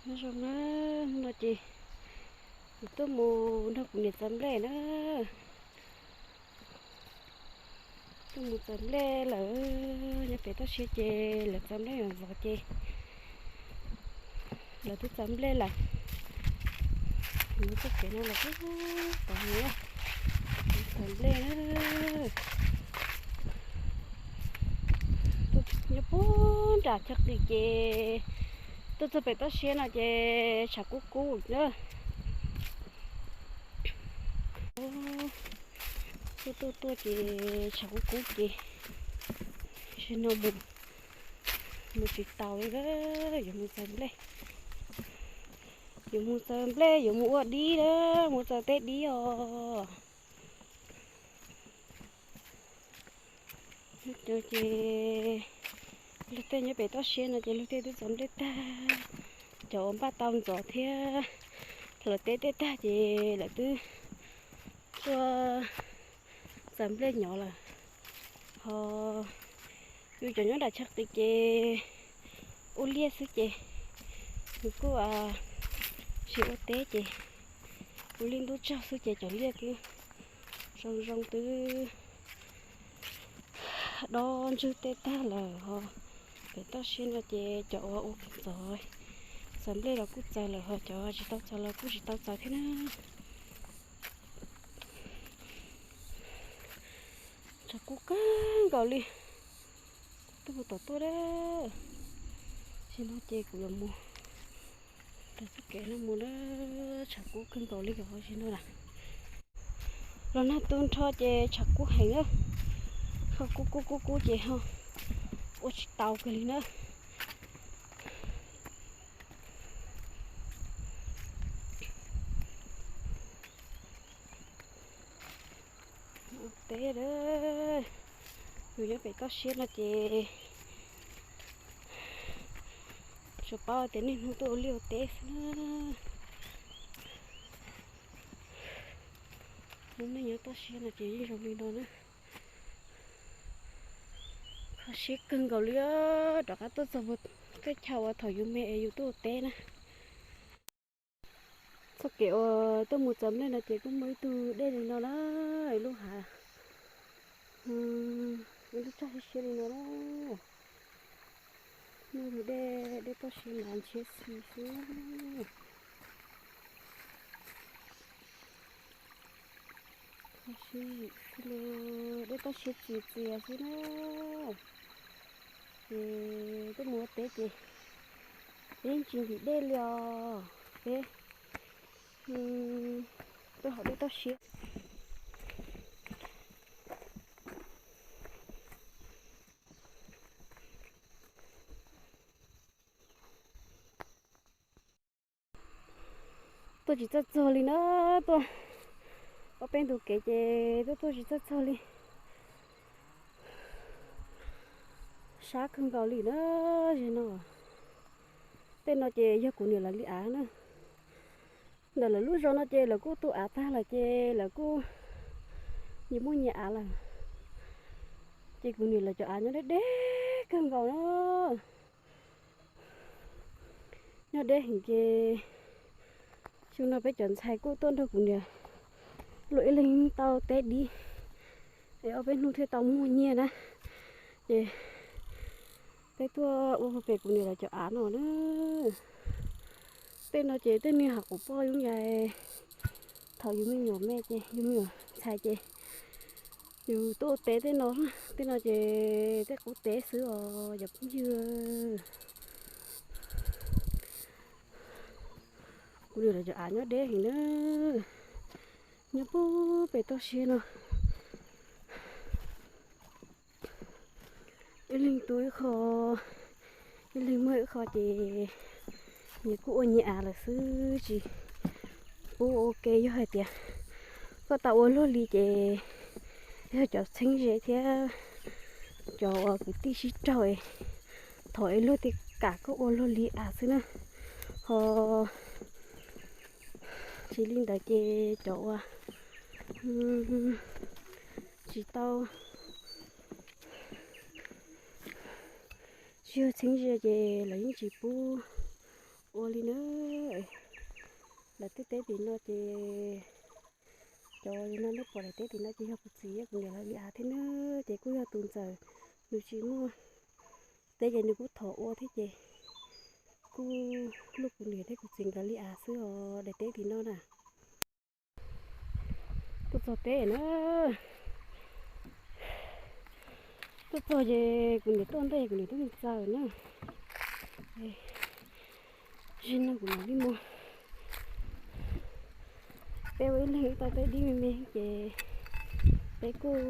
Nyob zoo na, hnub no ces kuv tuaj mus nrog kuv niam txaws nplej na. Tuaj mus txaws nplej lawm, nyob pem toj siab ces lawv txaws nplej ntxov ntxov ces lawv twb txaws nplej lawm. Mus txoj kev no los tod, txaws nplej na. Nyob puag nram chaw qis ces tuaj txog pem toj siab no ces tshav kub kub na. Tuaj tuaj tuaj ces tshav kub kub ces zaum no mus, mus tsis taus li, yuav mus txaws nplej. Yuav mus txaws nplej, yuav mus ua dib na, mus txaws teb dib os. Ces luag tej nyob pem toj siab no ces luag tej twb txaws nplej tag, cov uas npaj tau ntxov thiab hlawv teb tej tag ces lawv twb tuaj txaws nplej nyob lawm. Ho yus cov nyob nram chaw qis ces ua liaj xwb ces nws kuj tsis ua teb ces ua liaj ntuj tsaug xwb ces cov liaj twb zoo zoo twb dob ntswg tej tag lawm ho. Pem toj siab no ces cov uas ua ntxov, txaws nplej los kuj txaws lawm ho cov tsis tau txaws los kuj tsis tau txaws thiab na. Tshav kub kawg nkaus li. Tuaj mus tom tuaj na. Zaum no ces kuv yuav mus, txoj kev no mus na, tshav kub kawg nkaus li os zaum no na. Los nag tu nrho ces tshav kub heev na, ho kub kub kub kub ces ho ua tsis tau kiag li na. Ua teb, yus nyob pem toj siab no ces tsuas paub tias niaj hnub tuaj ua liaj ua teb xwb na. Hnub nej nyob toj siab no ces yeej zoo li no na. Kho siab kawg nkaus li, rov qab tuaj txog tej chaw uas thaum yus me es yus tuaj ua teb na. Txoj kev uas tuaj mus txaws nplej no ces kuj muaj ib tug dej li no na, ib lub hav, ib lub tsaug siab siab li no na. Muaj tus dej, dej toj siab mas ntshiab xis xwb. Kho siab xwb li, dej toj siab txias txias xwb na. Ces tuaj mus ua teb ces yeej tsis ntim dej li os. Peb tuaj haus dej toj siab. Tuaj tsis txawj txog li na, tuaj ob peb ntu kev ces tuaj tuaj tsis txawj txog li. Sab kawg nkaus li na, zaum no. Tej no ces yog kuv niam lawv li av na. Ntawm lawv lub zos no ces lawv kuj tu av tag lawm ces lawv kuj nyias muaj nyias av lawm. Ces kuv niam lawv cov av nyob deb deb kawg nkaus na. Nyob deb heev ces xyoo no peb cov ntxhais kuj tuaj nrog kuv niam luag ib leeg tau teb dib es ob peb hnub thiaj tau muag nyiaj na. Ces peb tuaj ua pem kuv niam lawv cov av no na. Tej no ces tej niag hav quv poj yooj yim, thaum yus me nyuam me ces yus me nyuam ntxhais ces yus tuaj ua teb tej no, tej no ces tej qub teb xwb os cov phooj ywg. Kuv niam lawv cov av nyob deb heev na, nyob puag pem toj siab no. Ib leeg tu ib qho, ib leeg muag ib qho ces nyias kuj ua nyias av lawm xwb tsis pub ua ke. Yog hais tias koj tau ua luag li ces yog cov txheeb ze thiab cov uas kwv tij sib raug es thov es luag thiaj kam koj ua luag li av xwb na. Ho tsis li ntawd ces cov uas tsis tau, tsis yog txheeb ze ces lawv yeej tsis pub Ua li na, lawv tej teb tim no ces, cov no nej pom daim teb tim no ces yog kuv txiv thiab kuv niam lawv li av thiab na, ces kuj yog tus ntxawm nws tsis muaj teb ces nws kuj thov ua thiab ces kuj luaj kuv niam thiab kuv txiv nkawd li av xwb os, daim teb tim no na. Tuaj txog teb na. Tuaj txog ces kuv niam tuaj ntej, kuv niam tuaj mus txawm na. Zim no kuv mam li mus. Peb ua ib leeg ib tau teb dib me me ces peb kuj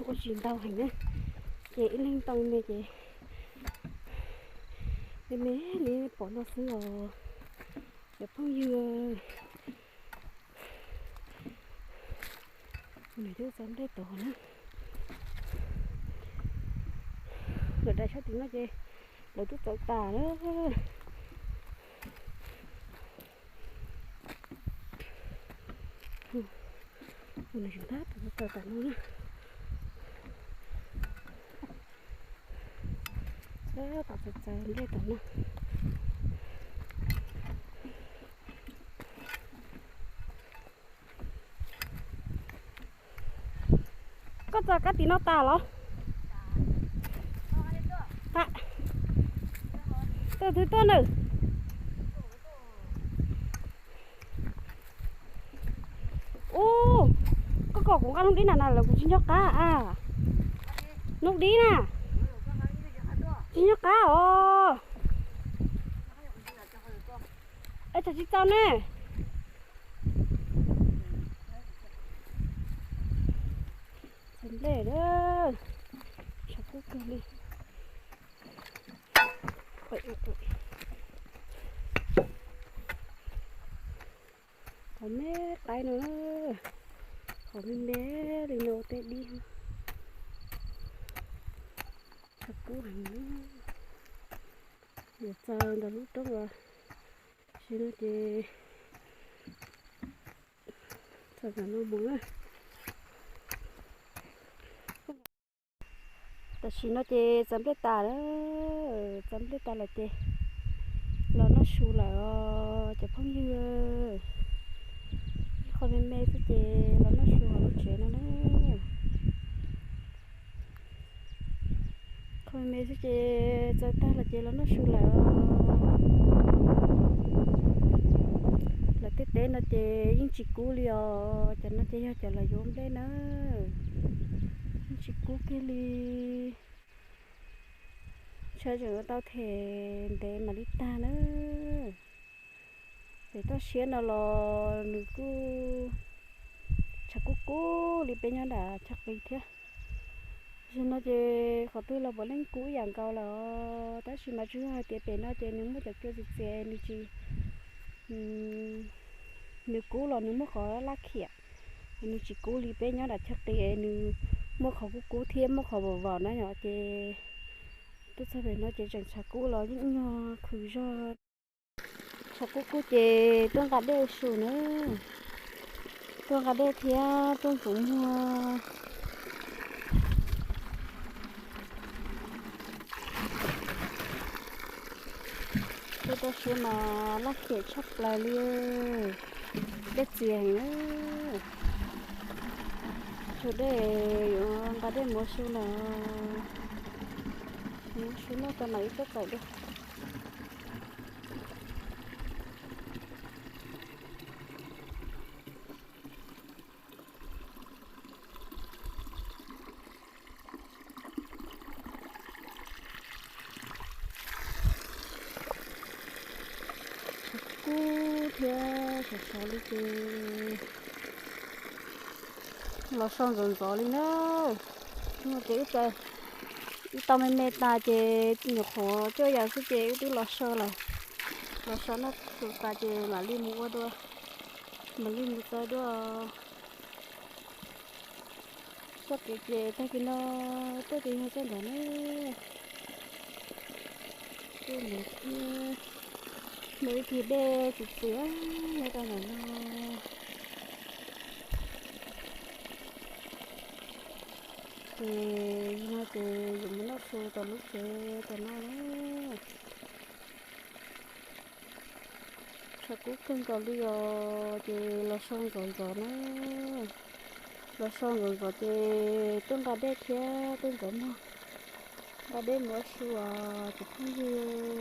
ua tsis ntau heev na, ces ib leeg tau me me ces me me li pom no xwb os cov phooj ywg. Nws twb txaws nplej tod na. Lawv daim sab tim no ces lawv twb txaws tas na. Nws txaws tas no na. Tom txaws txaws nplej tom no. Koj txaws kab tim no tas los? Tus twg tuaj nws? Ub, koj kom kuv nqa lub dib na na lawm kuv tsis nco qab a. Lub dib na. Tsis nco qab os. Es txawm tsis txaus ne. Txaws nplej, tshav kub kawg li. Qhov me qaib no, qhov me me li no tej dib, tshav kub heev. Yuav txaws ntawm lub roob los sis no ces txaws ntawm no mus na. Tam sim no ces txaws nplej tas lawm, txaws nplej tas lawm ces los noj su lawm os cov phooj ywg. Ib qho me me xwb ces los noj su hauv lub tsev no na. Qho me me xwb ces txaws tag lawm ces los noj su lawm. Lawv tej teb no ces yeej tsis kub li os, cov no ces yog cov lawv yuav nplej na, yeej tsis kub kiag li. Ntshe tseem yuav tau them ntev mam li tag na. Pem toj siab no los nws kuj tshav kub kub li peb nyob nram Chaj Qis thiab. Zaum no ces qhov twg los puav leej kub ib yam nkaus lawm os, tab sis mas tsuas yog hais tias pem no ces nws muaj cov cua txias txias nws tsis, nws kub los nws muaj qhov laj khiam, nws tsis kub li peb nyob nram Chaj Qis nws muaj qhov kub kub thiab muaj qhov vam vam na yom. Ces tuaj txog pem no ces tseem tshav kub los yeej nyuag khwv zog. Tshav kub kub ces tuaj nqa dej ua su na, tuaj nqa dej thiab tuaj ntxuav muag. Tuaj toj siab mas laj khiam tshaj plaws li, dej txias heev na. Tshuav dej yuav nqa dej mus ua su lawm, mus ua su noj tso mam li tuaj txaws dua. Tshav kub thiab sov sov li ces los so ntxov ntxov li na. Ces wb tau me me tas ces nyuam qhuav cuaj yam xwb ces wb twb los so lawm. Los so noj su tas ces mam li mus ua dua, mam li mus txaws dua. Txoj kev ces tag kis no tuaj ces yog txoj ntawm no, tuaj ntawd thiab, muaj ib tug dej txias txias nyob rau ntawm no. Ces no ces yuav mus noj su tom lub tsev tom no na. Los kub kawg nkaus li os, ces los so ntxov ntxov na. Los so ntxov ntxov ces twb nqa dej thiab twb ntxov muag. Nqa dej mus ua su os cov phooj ywg.